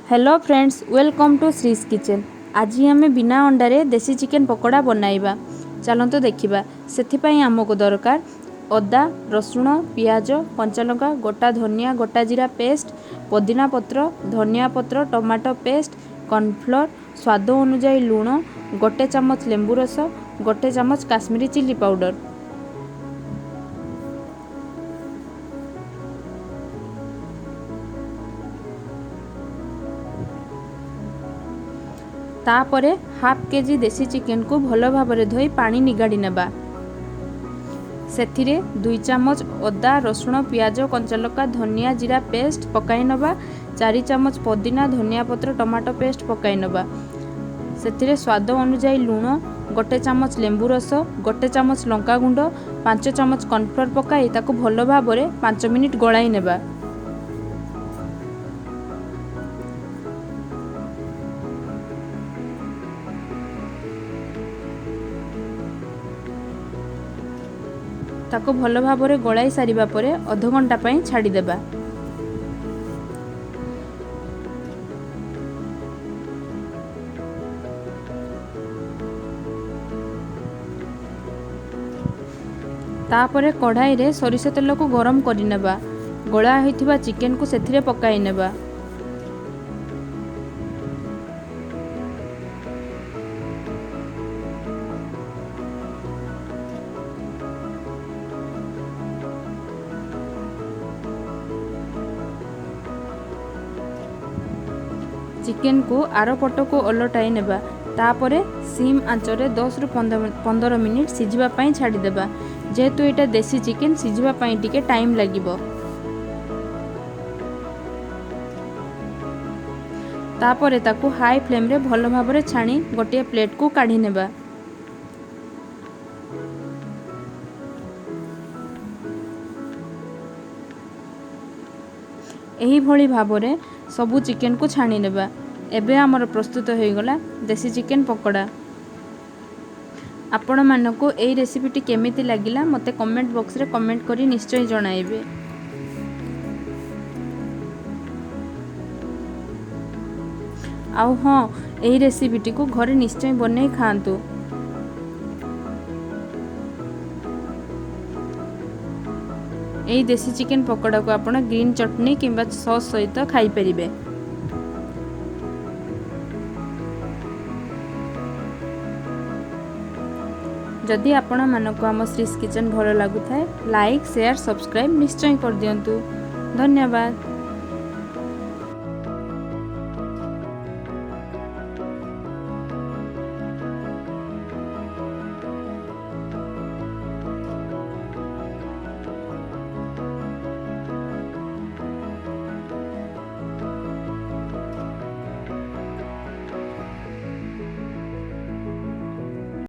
Hello friends, welcome to Shree's Kitchen। ଆଜି ଆମେ ବିନା ଅଣ୍ଡାରେ ଦେଶୀ ଚିକେନ୍ ପକୋଡ଼ା ବନାଇବା। ଚାଲନ୍ତୁ ଦେଖିବା। ସେଥିପାଇଁ ଆମକୁ ଦରକାର ଅଦା, ରସୁଣ, ପିଆଜ, କଞ୍ଚାଲଙ୍କା, ଗୋଟା ଧନିଆ, ଗୋଟା ଜିରା ପେଷ୍ଟ, ପୋଦିନା ପତ୍ର, ଧନିଆ ପତ୍ର, ଟମାଟୋ ପେଷ୍ଟ, କର୍ଣ୍ଣଫ୍ଲୋର୍, ସ୍ୱାଦ ଅନୁଯାୟୀ ଲୁଣ, 1 ଚାମଚ ଲେମ୍ବୁ ରସ, 1 ଚାମଚ କାଶ୍ମୀରୀ ଚିଲି ପାଉଡ଼ର। ତାପରେ ହାଫ୍ କେଜି ଦେଶୀ ଚିକେନକୁ ଭଲ ଭାବରେ ଧୋଇ ପାଣି ନିଗାଡ଼ି ନେବା। ସେଥିରେ 2 ଚାମଚ ଅଦା, ରସୁଣ, ପିଆଜ, କଞ୍ଚାଲଙ୍କା, ଧନିଆ, ଜିରା ପେଷ୍ଟ ପକାଇ ନେବା। 4 ଚାମଚ ପୋଦିନା, ଧନିଆ ପତ୍ର, ଟମାଟୋ ପେଷ୍ଟ ପକାଇ ନେବା। ସେଥିରେ ସ୍ୱାଦ ଅନୁଯାୟୀ ଲୁଣ, 1 ଚାମଚ ଲେମ୍ବୁ ରସ, 1 ଚାମଚ ଲଙ୍କାଗୁଣ୍ଡ, 5 ଚାମଚ କର୍ଣ୍ଣଫ୍ଲୋର୍ ପକାଇ ତାକୁ ଭଲ ଭାବରେ 5 ମିନିଟ୍ ଗୋଳାଇ ନେବା। ତାକୁ ଭଲ ଭାବରେ ଗୋଳାଇ ସାରିବା ପରେ ଅଧଘଣ୍ଟା ପାଇଁ ଛାଡ଼ିଦେବା। ତାପରେ କଢ଼ାଇରେ ସୋରିଷ ତେଲକୁ ଗରମ କରିନେବା। ଗୋଳା ହୋଇଥିବା ଚିକେନକୁ ସେଥିରେ ପକାଇ ନେବା। ଚିକେନକୁ ଆର ପଟକୁ ଓଲଟାଇ ନେବା। ତାପରେ ସିମ୍ ଆଞ୍ଚରେ 10ରୁ 15 ମିନିଟ୍ ସିଝିବା ପାଇଁ ଛାଡ଼ିଦେବା। ଯେହେତୁ ଏଇଟା ଦେଶୀ ଚିକେନ, ସିଝିବା ପାଇଁ ଟିକେ ଟାଇମ୍ ଲାଗିବ। ତାପରେ ତାକୁ ହାଇ ଫ୍ଲେମ୍ରେ ଭଲ ଭାବରେ ଛାଣି ଗୋଟିଏ ପ୍ଲେଟ୍କୁ କାଢ଼ି ନେବା। ଏହିଭଳି ଭାବରେ ସବୁ ଚିକେନକୁ ଛାଣି ନେବା। ଏବେ ଆମର ପ୍ରସ୍ତୁତ ହୋଇଗଲା ଦେଶୀ ଚିକେନ ପକୋଡ଼ା। ଆପଣମାନଙ୍କୁ ଏଇ ରେସିପିଟି କେମିତି ଲାଗିଲା, ମୋତେ କମେଣ୍ଟ ବକ୍ସରେ କମେଣ୍ଟ କରି ନିଶ୍ଚୟ ଜଣାଇବେ। ଆଉ ହଁ, ଏହି ରେସିପିଟିକୁ ଘରେ ନିଶ୍ଚୟ ବନେଇ ଖାଆନ୍ତୁ। ଏହି ଦେଶୀ ଚିକେନ ପକୋଡ଼ାକୁ ଆପଣ ଗ୍ରୀନ୍ ଚଟଣି କିମ୍ବା ସସ୍ ସହିତ ଖାଇପାରିବେ। ଯଦି ଆପଣମାନଙ୍କୁ ଆମ ଶ୍ରୀସ୍ କିଚେନ୍ ଭଲ ଲାଗୁଥାଏ, ଲାଇକ୍, ସେୟାର, ସବସ୍କ୍ରାଇବ୍ ନିଶ୍ଚୟ କରିଦିଅନ୍ତୁ। ଧନ୍ୟବାଦ।